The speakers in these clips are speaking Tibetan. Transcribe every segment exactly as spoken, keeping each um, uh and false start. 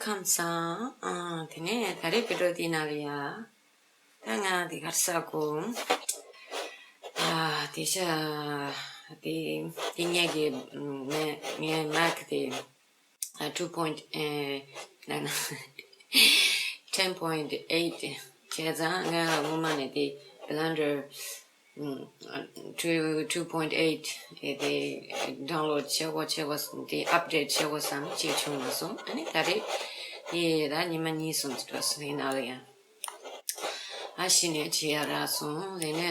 ཁམས་བཟང་། ཨ། དེ་ནས་ད་རེས་བི་ཌི་ཡོ་འདི་ནང་ལ་ཡ། ད་ང་འདི་གར་ས་གོ། ཨ། དེ་ཤ་དེ་དེ་ངས་གི་ངས་ངས་མེག་དེ་two point ten point eight བྱས་ཙང་ང་སྔོན་མ་ནས་དེ་Blender two two point eight དེ་download བྱེད་དགོས་བྱེད་དགོས་དེ་update བྱེད་དགོས་བསམ་ཅིག་བྱུང་མ་སོང་། ཨ་ནི་ད་རེས་དེ་ད་ཉི་མ་གཉིས་གསུམ་ཙམ་འགྲོ་སོང་། ཡིན་ནའང་ལ་ཡང་ཨ་ཤི་ནས་བྱེད་ཡ་རག་སོང་། དེ་ནས་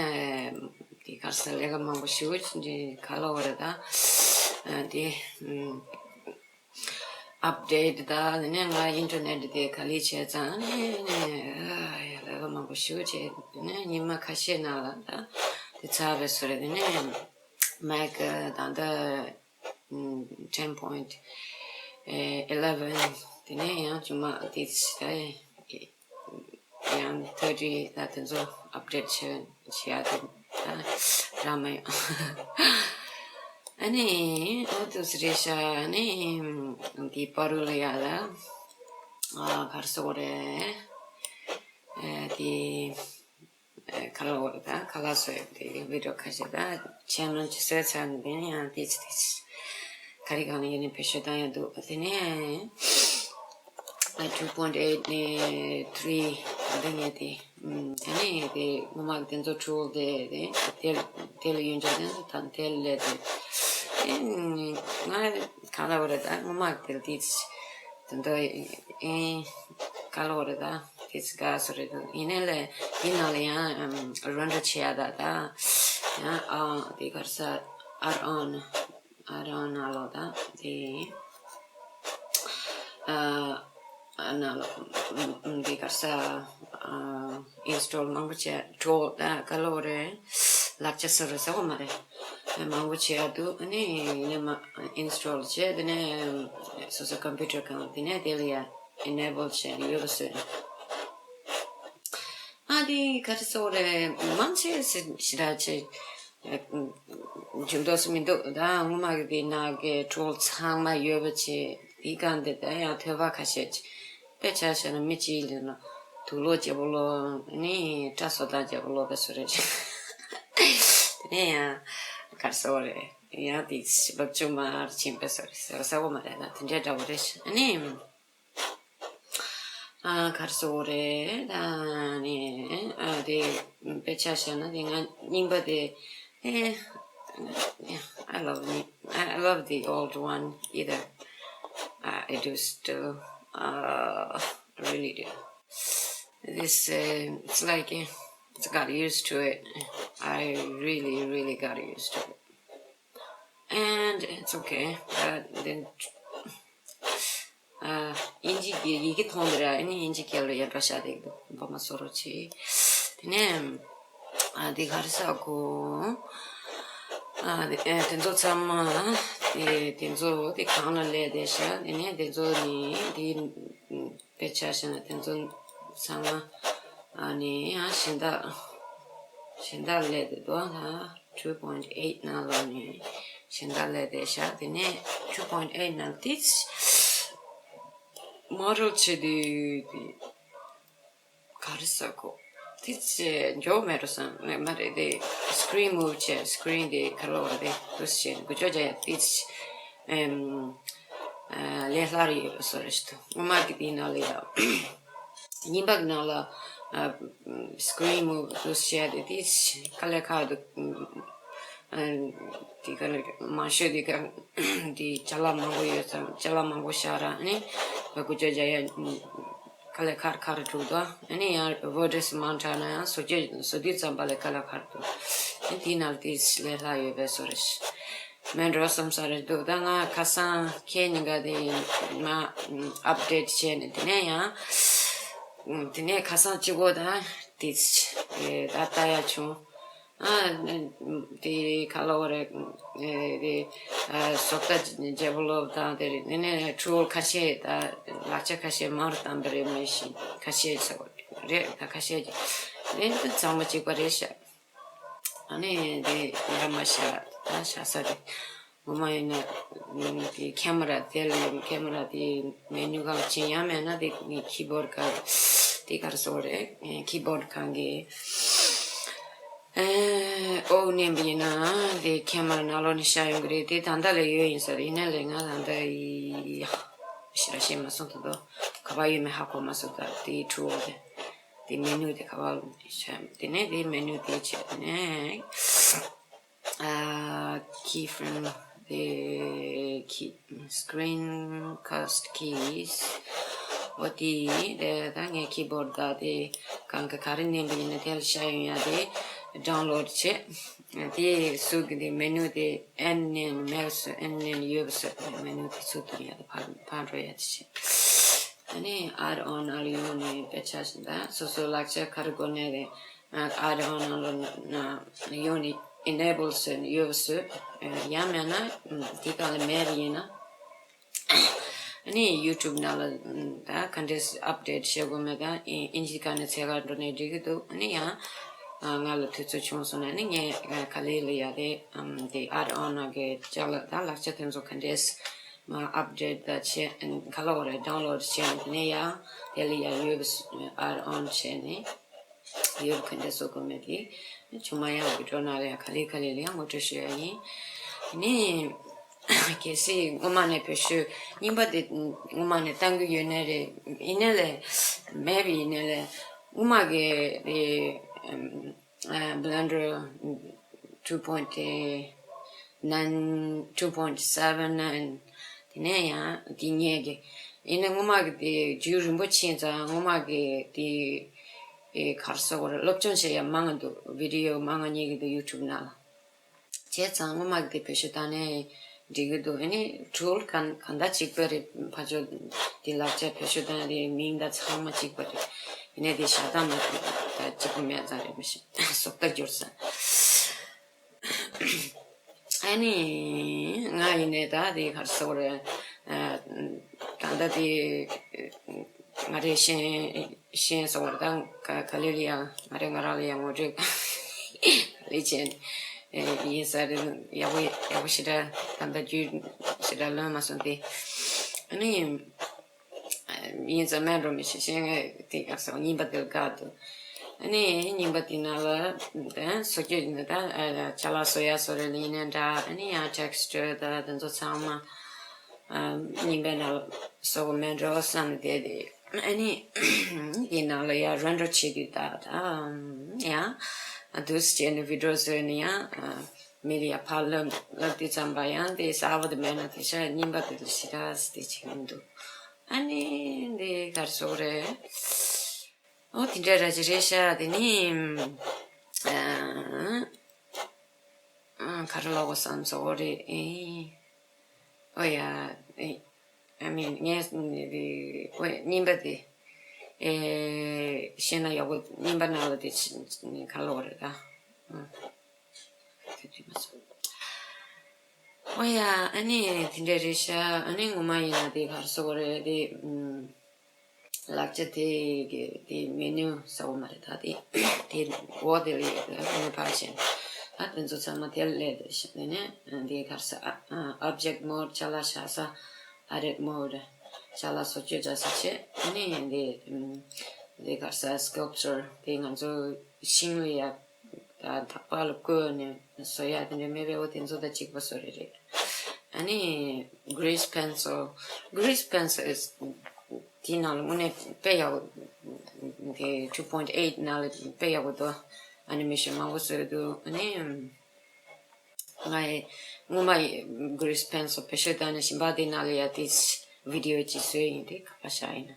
དེ་གར་ས་ལས་ཀ་མང་པོ་ཞུ་གི་ག་ལ་བར་ད་དེ་update ད་དེ་ནས་ང་internet དེ་ག་ལེ་བྱས་ཙང་ནས་ལས་ཀ་མང་པོ་ཞུ་བྱས་དེ་ནས་ཉི་མ་ཁ་ཤས་ནང་ལ་ད་དེ་ཚར་བས་སོ་རེད། དེ་ནས་མེག་ད་ད་ten point eleven དེ་ནས་ཡང་ཅུང་མ་དེ་ད་ཡང་thirty ད་དེ་ཚོ་update བྱེད་བྱེད་ཡ་དེ་ད་རག་མ་ཡོང་། ཨ་ནི་ཨོ་དུ་སི་རེ་ཤ་ཨ་ནི་དེ་པ་རུ་ལ་ཡ་ལ་ཨ་གར་སོ་རེད། ཨ་དེ་ཁ་ལག་འོར་དང་ཁ་ལག་བཟོས་དེ་བི་ཌི་ཡོ་ཁ་ཤས་དང་ཆེ་ནོན་ཅི་བཟོས་ཚར་ནས་དེ་ནས་ཡང་ཏིས་ཏིས་ག་རེ་གང་ལ་ཡིན་ནས་བེད་སྤྱོད་བཏང་ཡ་འདུག་དེ་ནས་two point eight ནས་three འདི་ངས་དེ་དེ་ནས་དེ་ངོ་མ་དེ་ཚོ་ཊུལ་དེ་དེ་དེ་ལ་ཡོན་ཆབ་དེ་ཚོ་དང་དེ་ལས་དེ་ང་ག་ལ་བ་རེད་ད་ངོ་མ་དེ་ལ་ཏིས་དེ་འདྲ་ཨེ་ག་ལ་བ་རེད་ད། དེ་ཚིག་ག་སོ་རེད་འདུག་ཡིན་ནའི་ལས་འདི་ནང་ལ་ཡང་རོན་ཌར་བྱེད་ཡ་ད་ད་ཡང་ཨ་དེ་གར་ས་ཨར་ཨོན་ཨར་ཨོན་ནང་ལོགས་ད་དེ་ཨ་ནང་ལོགས་དེ་གར་ས་ཨིན་སི་ཊོལ་མང་པོ་བྱས་ཊུལ་ད་ག་ལོ་རེད་ལག་ཆ་སོ་རེད་ཟེར་བ་མ་རེད། མང་པོ་བྱེད་ཡ་འདུག་ཨ་ནི་ཡིན་ནའི་མ་ཨིན་སི་ཊོལ་བྱས་དེ་ནས་སོ་སོ་ཀམ་པུ་ཊར་གང་དེ་ནས་དེ་ལ་ཡ་ཨེ་ནེ་བལ་བྱས་ཡོད་པ་བཟོས། ཨ་དེ་ག་རེ་ཟེར་རེད་མང་ཆེ་ཞེ་དྲག་ཆེ་འཇུ་འདོད་སུ་མི་འདུག་ད་སྔོན་མ་གི་དེ་ནང་གི་ཊུལ་ཚང་མ་ཡོད་པ་བྱས་དེ་གང་དེ་ད་ཡང་ཐོས་པ་ཁ་ཤས་ཅིག་དཔེ་ཆ་བཤད་ན་མི་གཅིག་ལས་ན་དུག་ལོག་རྒྱལ་པོ་ལོག་ནི་སྐྲ་བཟོ་སྟངས་རྒྱལ་པོ་ལོག་པའི་བཟོ་རེད། དེ་ནས་ཡང་ག་རེ་ཟེར་རེད་ཡང་དེ་བབ་ཆུང་མར་ཕྱིན་པའི་བཟོ་རེད་ཟེར་ཟེར་བ་མ་རེད་ན་དེ་འདྲའི་འདྲ་བོ་རེད་ཨ་ནི། ཨ་གར་སོ་རེད་ཨ་ནི་ཨ་དེ་དཔེ་ཆ་བཤད་ན་དེ་ང་རྙིང་པ་དེ་ཨེ I love me I love the old one either. Uh, I do still uh, really do. This uh, it's like uh, it's got used to it. I really really got used to it. And it's okay. But then དབྱིན་ཇི་གི་ཡི་གེ་མཐོང་དེ་ར་ཨ་ནི་དབྱིན་ཇི་སྐད་ལ་ཡར་འགྲོ་བྱ་དེ་འདུག་འབའ་མ་སོ་རོ་ཆེ། དེ་ནས་ཨ་དེ་ག་རེ་ཟ་གོ་ཨ་དེ་ཚོ་ཚང་མ་དེ་དེ་ཚོ་དེ་གང་ལ་ལས་དེ་ཤ་དེ་ནས་དེ་ཚོ་ནི་དེ་དཔེ་ཆ་བཤད་ན་དེ་ཚོ་ཚང་མ་ཨ་ནི་ཡང་གཞན་དག་གཞན་དག་ལས་དེ་དོ་ལ། two point eight ནང་ལོགས་ནས་གཞན་དག་ལས་དེ་བཞག་དེ་ནས་two point eight ནང་ཏིས་མོ་ཌལ་བྱེད་དུས་དེ་ག་རེ་ཟ་གོ་ཏིས་མགྱོགས་མེད་འགྲོ་བསམ་མ་རེད་དེ་སི་ཀི་རིན་མུབ་བྱས་སི་ཀི་རིན་དེ་ག་ལོག་རེད་དེ་ཏུས་བྱས་འགུལ་སྐྱོད་བྱས་ཏིས་ལས་སླ་རེ་ཡོད་བཟོ་རེད་ཞིག་ཏུ་སྔོན་མ་གི་དེའི་ནང་ལས་ཡག་རྙིང་པ་གི་ནང་ལ་སི་ཀི་རིན་མུབ་ཏུ་བྱས་ཏེ་དེ་དཀའ་ལས་ཁག་འདུག་དེ་ག་ལ་མང་ཤོས་དེ་ག་དེ་ཅ་ལག་མང་པོ་ཡོད་ཙང་ཅ་ལག་མང་པོ་བཞག་ར་ཨ་ནི་བ་ཀུ་ཅོ་རྒྱག་ཡ་དཀའ་ལས་ཁག་ཁག་རུ་འགྲོ་འདུག་ཨ་ནི་ཡང་ཝར་ཌི་མང་དྲགས་ན་ཡང་བཟོ་རྒྱུ་བཟོ་དུས་ཙམ་པ་ལས་དཀའ་ལས་ཁག་འདུག་ཨ་ནི་དེའི་ནང་ལ་དེ་ལས་སླ་ཡོད་པའི་བཟོ་རེད། མེད་འགྲོ་བསམ་ས་རེད་འདུག་ད་ང་ཁ་སང་ཁྱེད་གཉིས་ཀ་དེ་ང་ཨབ་ཌེཊ་བྱས་ནས་དེ་ནས་ཡང་དེ་ནས་ཁ་སང་གཅིག་པོ་ད་དེ་ད་ལྟ་ཡ་བྱུང་ཨ་དེ་ག་ལ་བ་རེད་དེ་བཟོ་ལྟ་རྒྱལ་པོ་ལོབ་དང་དེ་རེད་དེ་ནས་ཊུལ་ཁ་ཤས་ད་ལག་ཆ་ཁ་ཤས་མར་བཏང་པ་རེད་མེད་ཤིང་ཁ་ཤས་ཟེར་བ་རེད་ད་ཁ་ཤས་ཀྱི་དེ་ཚང་མ་གཅིག་པ་རེད་ཤག་ཨ་ནི་དེ་ཡར་མར་བཞག་ད་བཞག་ས་དེ་ ངོ་མ་ཡིན་ན་དེ་ཁེ་མ་ར་དེ་ལ་ཁེ་མ་ར་དེ་མེ་ནུ་སྒང་ཕྱིན། ཡང་མེད་ན་དེ་ཁི་བོར་སྒང་དེ་ག་རེ་ཟེར་དགོས་རེད། ཁི་བོར་སྒང་གི་ཨོ་མནན་པ་ཡིན་ན་དེ་ཁེ་མ་ར་ནང་ལོགས་ནས་ཤར་ཡོང་གི་རེད། དེ་ད་ལྟ་ལ་ཡོད་ཡིན་ས་རེད། ཡིན་ན་ལས་ང་ད་ལྟ་ཡི་ཞེ་དྲག་ཤེས་མ་སོང་། ད་དུང་ག་པར་ཡོད་མེད་ཧ་གོ་མ་སོང་། ད་དེ་འཁྲུལ་བ་རེད། དེ་མེ་ནུ་དེ་ག་པར་ཤར། དེ་ནས་དེ་མེ་ནུ་དེ་བྱས། དེ་ནས་ཨ་ཁི་ཕྲེམ་དེ་ཁི་སི་ཀི་རིན་ཁ་སི་ཊི་ཁི་ཨོ་དེ་དེ་ད་ངས་ཁི་བོར་ཌི་ད་དེ་གང་ག་ག་རེ་མནན་པ་ཡིན་ན་དེ་ལ་ཤར་ཡོང་ཡ་དེ་ཌའུན་ལོཌ་བྱས། དེ་ཟུག་གི་དེ་མེ་ནུ་དེ་ཨེན་མནན་མེད་པ་བཟོས། ཨེན་མནན་ཡོད་པ་བཟོས། མེ་ནུ་དེ་ཚུར་གཏོང་ཡ་དེ་ཕར་ཕར་འགྲོ་ཡ་དེ་བྱས། ཨ་ནི་ཨེཌ་ཨོན་ནང་ལ་ཡོང་ནས་དཔེ་ཆ་ཞིག་ད་སོ་སོའི་ལག་ཆ་ག་རེ་དགོས་ནའི་རེད། ཨེཌ་ཨོན་ནང་ལ་ཡོང་ནས་ཨི་ནེ་བལ་བཟོས་ནས་ཡོད་པ་བཟོས། ཡང་མེད་ན་དེ་གང་ལ་མེད་པ་ཡིན་ན། ཨ་ནི་ཡུ་ཊུབ་ནང་ལ་ད་ག་འདྲས་ཨབ་ཌེཊ་བྱེད་དགོས་མེད་ད་ཨིན་ཇི་ག་ནས་ཚད་ག་འགྲོ་ནས་འགྲིག་གི་འདུག་ཨ་ནི་ཡང་ང་ལ་དུས་ཚོད་བྱུང་སོང་ན་ཨ་ནི་ངས་ག་ལེ་ལ་ཡ་དེ་དེ་ཨེཌ་ཨོན་ནང་གི་ཅ་ལག་ད་ལག་ཆ་དེ་ཚོ་ག་འདྲས་མ་ཨབ་ཌེཊ་ད་བྱས་ག་ལ་བ་རེད། ཌའུན་ལོཌ་བྱས་ནས་དེ་ནས་ཡང་དེ་ལ་ཡ་ཡོད་པ་ཨེཌ་ཨོན་བྱས་ནས། ཡོད་ག་འདྲ་བཟོ་དགོས་མེད་དེ། ཆུང་མ་ཡང་བི་ཌི་ཡོ་ནང་ལ་ཡང་ག་ལེ་ག་ལེ་ལ་ཡང་ངོ་སྤྲོད་ཞུ་ཡ་ཡིན། ནི་གལ་སྲིད་སྔོན་མ་ནས་བེད་སྤྱོད་རྙིང་པ་དེ་སྔོན་མ་ནས་བཏང་གི་ཡོད་ནའི་རེད། ཡིན་ནའི་ལས་མེད་པ་ཡིན་ནའི་ལས་སྔོན་མ་གི་དེ་Blender two point nine, two point seven nine དེ་ནས་ཡང་དེ་ཉེ་གི་ཡིན་ནའི་སྔོན་མ་གི་དེ་རྒྱུན་རིང་པོ་ཕྱིན་ཙང་སྔོན་མ་གི་དེ། ཨེ་ག་རེ་ཟེར་དགོས་རེད། སློབ་སྦྱོང་བྱེད་ཡ་མང་ང་འདུག་བི་ཌི་ཡོ་མང་ང་རྙེད་ཀྱི་འདུག་ཡུ་ཊུབ་ནང་ལ། བྱས་ཙང་སྔོན་མ་གི་དེ་བེད་སྤྱོད་བཏང་ནའི་འགྲིག་གི་འདུག་ཨ་ནི་ཊུལ་གང་གང་འདྲ་གཅིག་པ་རེད། ཕར་ཕྱོགས་དེ་ལག་ཆ་བེད་སྤྱོད་བཏང་ཡ་དེ་མིང་དང་ཚང་མ་གཅིག་པ་རེད། ཡིན་ནའི་དེ་བཞག་སྟངས་མ་གཅིག་པ་མེད་ཙང་རེད་མི་ཤེས། བཟོ་ལྟ་འགྱུར་ས། ཨ་ནི་ང་ཡིན་ནའི་ད་དེ་ག་རེ་ཟེར་དགོས་རེད། ད་ལྟ་དེ་ང་རེ་ཤེས་ཤེས་ཟེར་དགོས་རེད། ད་ག་ག་ལེ་ལ་ཡང་ང་རེ་ང་རང་ལ་ཡང་ངོ་སྤྲོད་ག་ལེ་བྱས་ཡིན་ས་རེད། ཡག་པོ་ཡག་པོ་ཞེ་དྲག་ད་ལྟ་རྒྱུས་ཞེ་དྲག་ལོན་མ་སོང་སྟེ། ཨ་ནི། ཡིན་ཙང་མེད་འགྲོ་མི་ཤེས་ཤེས་ངས་དེ་ག་ས་རྙིང་པ་དེ་ལ་དགའ་འདུག་ཨ་ནི་རྙིང་པ་དེ་ནང་ལ་དེ་བཟོ་རྒྱུ་ཡིན་ད་ཅ་ལག་བཟོ་ཡ་བཟོ་རེད་ལ་ཡིན་ནའི་འདྲ། ཨ་ནི་ཡང་ཊེག་སི་ཅར་ད་དེ་ཚོ་ཚང་མ་རྙིང་པའི་ནང་ལ་བཟོ་དགོས་མེད་འགྲོ་བསམ་ནས་བསྡད་དེ། ཨ་ནི་དེ་ནང་ལ་ཡང་རེན་ཌར་བྱེད་དུས་ད་ད་ཡང་དུས་བྱས་ནས་བི་ཌི་ཡོ་བཟོས་ནས་ཡང་མི་ལ་ཡང་ཕར་ལབ་ལབ་དུས་ཙམ་པ་ཡང་དེ་གསར་པ་དེ་མེད་ན་དེ་ཤ་རྙིང་པ་དེ་ལ་ཞེ་དྲག་དེ་བྱེད་ཀྱི་འདུག་ཨ་ནི་འདི་གར་སོགས་རེད། ཨོ་དེ་འདྲ་ར་ཅི་རེད་ཤག་དེ་ནི་ཨ་ཨ་ག་རེ་ལབ་དགོས་བསམ་སོང་། ཨོ་རེད། ཨེ་ཨོ་ཡ་ཨེ་I mean ངས་ཨོ་རྙིང་པ་དེ་ཨེ་ཤེས་ན་ཡག་པོ། རྙིང་པ་ནང་ལ་དེ་ག་རེ་ལབ་དགོས་རེད་ད། ཨ། ཨོ་ཡ། ཨ་ནི་དེ་འདྲ་རེད་ཤག་ཨ་ནི་ངོ་མ་ཡིན་ན་དེ་ག་རེ་ཟེར་དགོས་རེད། དེ་ཨུམ། ལག་ཆ་དེ་གི་དེ་མེ་ནུ་ཟེར་དགོས་མ་རེད་ད། དེ་དེ་འོག་དེ་ལ་ཡོད་དེ་ཨ་ནི་ཕར་ཕྱིན། ཨ་དེ་ཚོ་ཚང་མ་དེ་ལ་སླེབས་དེ་ཤག་དེ་ནས་དེ་ག་རེ་ཟེར། ཨ་ཨ་ཨོབ་ཇེག་མོཌ་ཅ་ལག་བཞག་ས། ཨ་རེད་མོཌ་ཅ་ལག་བཟོ་བཅོས་བྱ་ས་བྱས། ཨ་ནི་དེ་ཨུམ། དེ་ག་རེ་ཟེར། སི་ཀལ་པ་ཅར་དེ་ང་ཚོ་ཤིང་ལ་ཡ། ད་ཐག་པ་ལ་བརྐོས་ནས་བཟོ་ཡ་དེ་འདྲ་མེད་པའི་འོ་དེ་ཚོ་དང་གཅིག་པ་བཟོ་རེ་རེད། ཨ་ནི་གྷི་རི་སི་པེན་སིལ། གྷི་རི་སི་པེན་སིལ་དེའི་ནང་ལ་དངོས་གནས་དཔེ་ཡག་པོ། དེ་two point eight ནང་ལ་དཔེ་ཡག་པོ་འདུག་ཨ་ནི་མེ་ཤན་མང་པོ་བཟོས་འདུག་ཨ་ནི་ང་ཡི་སྔོན་མ་ཡི་གྷི་རི་སི་པེན་སིལ་བེད་སྤྱོད་བཏང་ནས་གཞན་པ་དེའི་ནང་ལ་ཡ་དེ་བི་ཌི་ཡོ་ཅིག་བཟོས་ཡིན། དེ་ག་པར་བཞག་ཡིན་ན།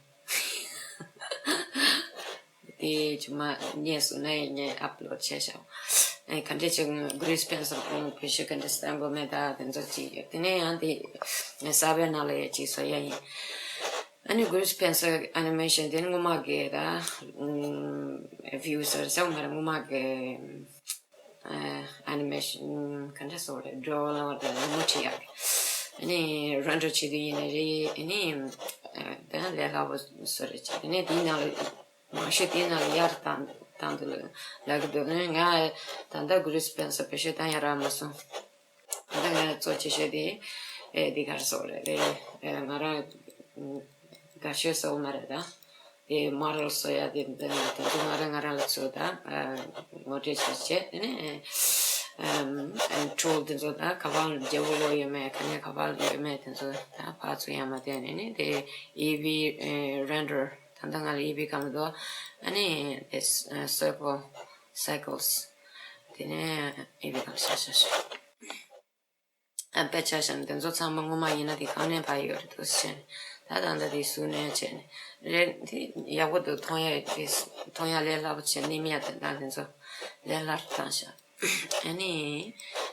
དེ་ཆུང་མ་རྙེད་སོང་ན་ངས་ཨབ་ལོཌ་བྱས་བཞག་ཨེ་ག་འདྲས་ཅིག་གྷི་རི་སི་པེན་སིལ་བེད་སྤྱོད་ག་འདྲས་བཏང་དགོས་མེད་ད་དེ་ཚོ་ཅིག་ཡོད། དེ་ནས་ཡང་དེ་གསར་པའི་ནང་ལ་ཡ་ཅིག་བཟོ་ཡ་ཡིན། ཨ་ནི་གྷི་རི་སི་པེན་སིལ་ཨ་ནི་མེ་ཤན་དེ་ནི་སྔོན་མ་གི་ད་ཨུམ་ཝིའུ་ཟེར་ཟེར་བ་མ་རེད། སྔོན་མ་གི་ཨ་ཨ་ནི་མེ་ཤན་ག་འདྲ་ཟེར་དགོས་རེད། ཌོ་ལ་བ་དང་རི་མོ་ཊི་ཡག་ཨ་ནི་རེན་ཌར་བྱེད་དུས་ཡིན་ནའི་རེད། ཨ་ནི་ཨ་དེ་ལས་སླ་པོ་བཟོ་རེད་བྱས། དེ་ནས་དེའི་ནང་ལ་མང་ཤོས་དེའི་ནང་ལ་ཡར་བཏང་བཏང་འདུག་ལ་ལབ་ཀྱི་འདུག་ཨ་ནི་ང་ད་ལྟ་གྷི་རི་སི་པེན་སིལ་བེད་སྤྱོད་བཏང་ཡ་རག་མ་སོང་། ད་ང་གཙོ་ཆེ་ཤོས་དེ་ཨེ་འདི་གར་སོགས་རེད། ཨེ་ང་རང་དགའ་ཤོས་སོགས་མ་རེད་ད། དེ་མོ་ཌེལ་བཟོ་ཡ་དེ་འདི་ང་དེ་ཚོ་ང་རང་ང་རང་ལ་ཚོད་ད་ངོ་སྤྲོད་བྱས་བྱས། དེ་ནས་ཨེམ་ཨེམ་ཊུལ་དེ་ཚོ་ད་ག་པར་རྒྱལ་པོ་ལོ་ཡོད་མེད། ག་ནས་ག་པར་ཡོད་མེད་དེ་ཚོ་ད་ཕར་ཚུར་ཡང་མ་བལྟས་ནས་ནི། དེ་ཨི་ཝི་ཨེ་རེན་ཌར། ད་ལྟ་ང་ལ་ཨི་ཝི་སྒང་ལ་འདུག་ཨ་ནི་དེ་སར་ཀལ་སར་ཀལ་སི། དེ་ནས་ཨི་ཝི་སྒང་ལ་ཤ་ཤ་ཤ། ཨ་དཔེ་ཆ་བཞག་ན་དེ་ཚོ་ཚང་མ་སྔོན་མ་ཡིན་ན་དེ་གང་ནས་ཕར་ཡོད་རེད་འདུག་ཟེར་ནས། ད་ད་ལྟ་དེ་ཟུར་ནས་བྱས་ནས་རེད། དེ་ཡག་པོ་འདུག་མཐོང་ཡ་དེ་མཐོང་ཡ་ལས་སླ་པོ་བྱས། མནན་ཡ་དེ་དང་དེ་ཚོ་ལས་སླ་རུ་བཏང་བཞག་ཨ་ནི་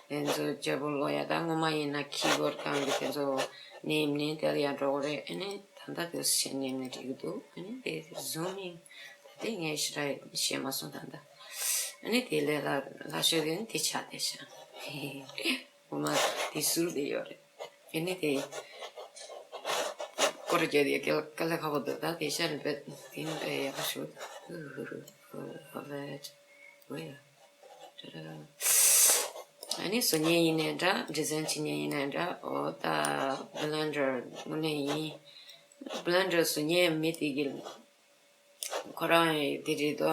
དེ་ཚོ་བརྗེ་པོ་ལོག་ཡ་ད་སྔོན་མ་ཡིན་ན་ཁི་བྷོར་སྒང་གི་དེ་ཚོ་མནན་མནན་དེ་ལ་ཡར་འགྲོ་གི་རེད། ཨ་ནི་ད་ལྟ་དེ་བྱས་མནན་ནས་འགྲིག་གི་འདུག་ཨ་ནི་དེ་ཟུམ་མིང་ད་དེ་ངས་ཞེ་དྲག་ཤེས་མ་སོང་ད་ལྟ། ཨ་ནི་དེ་ལས་སླ་སླ་ཤོས་དེ་ནི་དེ་ཆགས་བསྡད་བཞག་སྔོན་མ་དེ་ཟུར་དེ་ཡོད་རེད། ཨ་ནི་དེ་སྐོར་རྒྱག་དེ་དཀའ་དཀའ་ལས་ཁག་པོ་འདུག་ད་དེ་ཤར་ནས་དཔེ་དེ་ནི་དཔེ་ཡག་པོ་ཞིག་འདུག་ཨ་ནི་བཟོ་མཁན་ཡིན་ནའི་འདྲ། ཌི་ཛའིན་བྱེད་མཁན་ཡིན་ནའི་འདྲ། འོ་ད་བྷི་ལེན་ཌར་དངོས་གནས་ཡིན། བྷི་ལེན་ཌར་བཟོ་མཁན་མི་དེ་གི་ཁོ་རང་ཡི་དེ་རེད་དོ།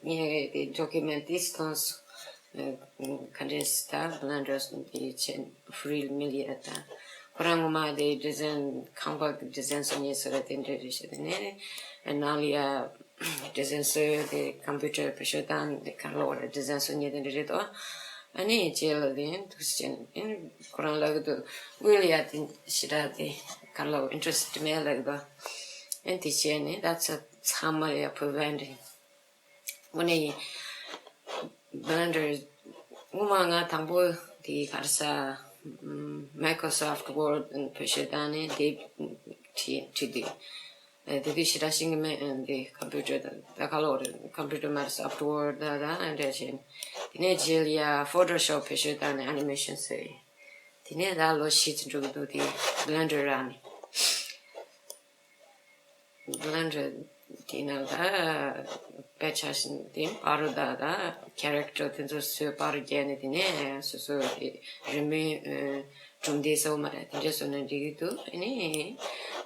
ངས་དེ་ཌོ་ཀུ་མེན་ཊི་དེ་བཏང་སོང་། ག་འདྲས་ད་བྷི་ལེན་ཌར་དེ་བྱས་ཧྥི་རི་ལ་མི་ལ་ཡ་ད། ཁོ་རང་ངོ་མ་དེ་ཌི་ཛའིན་ཁང་པ་གི་ཌི་ཛའིན་བཟོ་མཁན་བཟོ་ར་དེ་འདྲས་རེད་ཤག་དེ་ནས་ནང་ལ་ཡ་ཌི་ཛའིན་བཟོ་ཡ་དེ་ཀམ་པུ་ཊར་བེད་སྤྱོད་བཏང་ནས་གང་ལོག་ར་ཌི་ཛའིན་བཟོ་མཁན་དེ་འདྲས་རེད་དོ། ཨ་ནི་རྗེས་ལ་དེ་འདུག་སེ་བྱས་ནས་ཁོ་རང་ལབ་ཀྱི་འདུག་དངུལ་ལ་ཡ་དེ་ཞེ་དྲག་དེ་གང་ལོག་ཨིན་ཊི་རེ་སི་ཊི་མེད་ལབ་ཀྱི་འདུག་ཨ་ནི་དེ་བྱས་ནས་ད་ཚ་ཚང་མ་ལ་ཡ་བུ་བན་རེད། དངོས་གནས་ཡིན། བྷི་ལེན་ཌར་སྔོན་མ་ང་དང་པོ་དེ་ག་རེ་ཟ། མའི་ཀོ་སོབ་ཝར་ཌི་བེད་སྤྱོད་བཏང་ནས་དེབ་བྲིས་བྲིས་དུས། ཨ་དེ་དུས་ཞེ་དྲག་ཤེས་ཀྱི་མེད། ཨ་དེ་ཀམ་པུ་ཊར་དང་ད་ག་ལོག་རེད། ཀམ་པུ་ཊར་མའི་ཀོ་སོབ་ཝར་ཌི་དང་དེ་འདྲ་བྱས། དེ་ནས་རྗེས་ལ་ཡ་ཕོ་ཊོ་ཤོབ་བེད་སྤྱོད་བཏང་ནས་ཨ་ནི་མེ་ཤན་བཟོས། དེ་ནས་ད་ལོ་བཞི་ཙམ་འགྲོ་གི་འདུག་དེ་བྷི་ལེན་ཌར་རག་ནས། བྷི་ལེན་ཌར་དེ་ནང་ད་དཔེ་ཆ་བཞིན་དེ་པར་རུ་ད་ད་ཁེ་རེག་ཊར་དེ་ཚོ་བཟོས། པར་རྒྱག་ནས་དེ་ནས་སོ་སོ་གི་རི་མོའི་ཨ་གྲུབ་འབྲས་སོགས་མ་རེད། དེ་འདྲས་བཟོས་ན་འགྲིག་གི་འདུག་ཨ་ནི་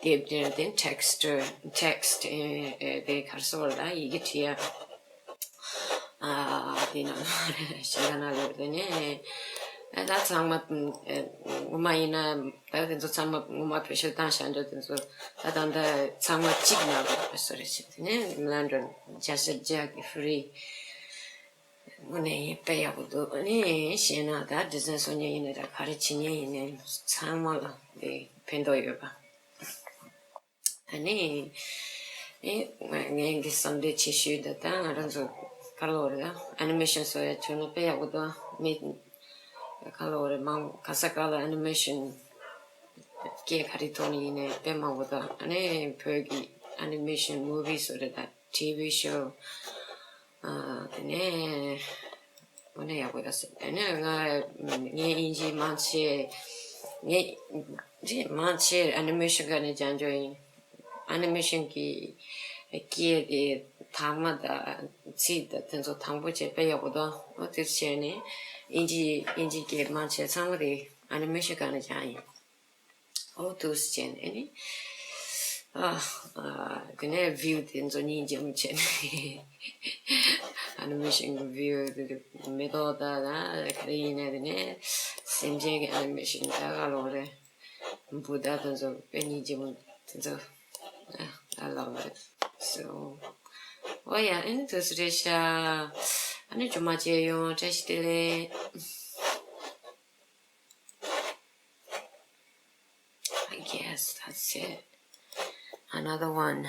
དེབ་དེར་དེ་ཊེག་སི་ཊི་ཊེག་སི་ཊི་ཨ་ཨ་དེ་ག་རེ་ཟེར་བ་ལ་ཡི་གེ་བྲིས་ཡ། ཨ་དེ་ནང་གཞན་དག་ནང་ལོག་དེ་ནས་ཨ་ད་ཚང་མ་ཨ་ངོ་མ་ཡིན་ན་ད་དེ་ཚོ་ཚང་མ་ངོ་མ་བེད་སྤྱོད་བཏང་བཞག་འདྲ། དེ་ཚོ་ད་ད་ད་ཚང་མ་གཅིག་མ་གཏོགས་པ་སོ་རེ་བྱས། དེ་ནས་མི་ལ་འགྲོ་བརྒྱ་ཆ་བརྒྱ་གི་ཧྥི་རི། དངོས་གནས་ཡིན། དཔེ་ཡག་པོ་འདུག་ཨ་ནི་གཞན་ན་ད་ཌི་ཛའིན་བཟོ་མཁན་ཡིན་ནའི་འདྲ། ག་རེ་བྱེད་མཁན་ཡིན་ནའི་ཚང་མ་ལ་དེ་ཕན་ཐོགས་ཡོད་པ། ཨ་ནི། ཨེ། ང་ངའི་འདི་བསམ་འདོད་ཆེ་ཤོས་འདི་ད་ང་རང་ཚོ་ག་ལོག་རེད། ཨ་ནི་མེ་ཤན་བཟོ་ཡ་བྱུང་ན་དཔེ་ཡག་པོ་འདུག་མི་ག་ལོག་རེད། མང་ག་ས་ག་ལ་ཨ་ནི་མེ་ཤན་སྐད་ག་རེ་ཐོག་ནས་ཡིན་ནའི་དཔེ་མང་པོ་འདུག་ཨ་ནི་བོད་ཀྱི་ཨ་ནི་མེ་ཤན་མུ་བི་བཟོ་རེད། ད་ཊི་ཝི་ཤོ། ཨ་དེ་ནས། དངོས་གནས་ཡག་པོ་ཡོད་ཟེར། དེ་ནས་ང་ངས་དབྱིན་ཇི་མང་ཆེ། ངས་དབྱིན་ཇི་མང་ཆེ་ཨ་ནི་མེ་ཤན་སྒང་ནས་སྦྱང་རྒྱུ་ཡིན། ཨ་ནི་མེ་ཤན་གྱི་སྐད་དེ་དག་མ་དང་ཚིག་དང་དེ་ཚོ་དང་པོ་བྱས་དཔེ་ཡག་པོ་འདུག་འོ་དེ་བྱས་ནས་དབྱིན་ཇི་དབྱིན་ཇི་སྐད་མང་ཆེ་ཚང་མ་དེ་ཨ་ནི་མེ་ཤན་སྒང་ནས་སྦྱངས་ཡིན། འོ་འདུག་སེ་བྱས་ནས་ཨ་ནི། ཨ་ཨ་དེ་ནས་བིའུ་དེ་ཚོ་སྙིང་རྗེ་མོ་བྱས་ནས། ཨ་ནི་མེ་ཤན་གྱི་བིའུ་དེ་མེ་ཏོག་དང་ད་ག་རེ་ཡིན་ནའི་དེ་ནས་སེམས་ཅན་གྱི་ཨ་ནི་མེ་ཤན་ད་ག་ལོག་རེད། བུ་དང་དེ་ཚོ་དཔེ་སྙིང་རྗེ་མོ་དེ་ཚོ་ཨ་ཨ་ལོག་རེད། སོ། འོ་ཡ། ཨ་ནི་འདུག་སེ་རེད་ཤག་ཨ་ནི་རྗེས་མ་མཇལ་ཡོང་། བཀྲ་ཤིས་བདེ་ལེགས། I guess that's it. Another one.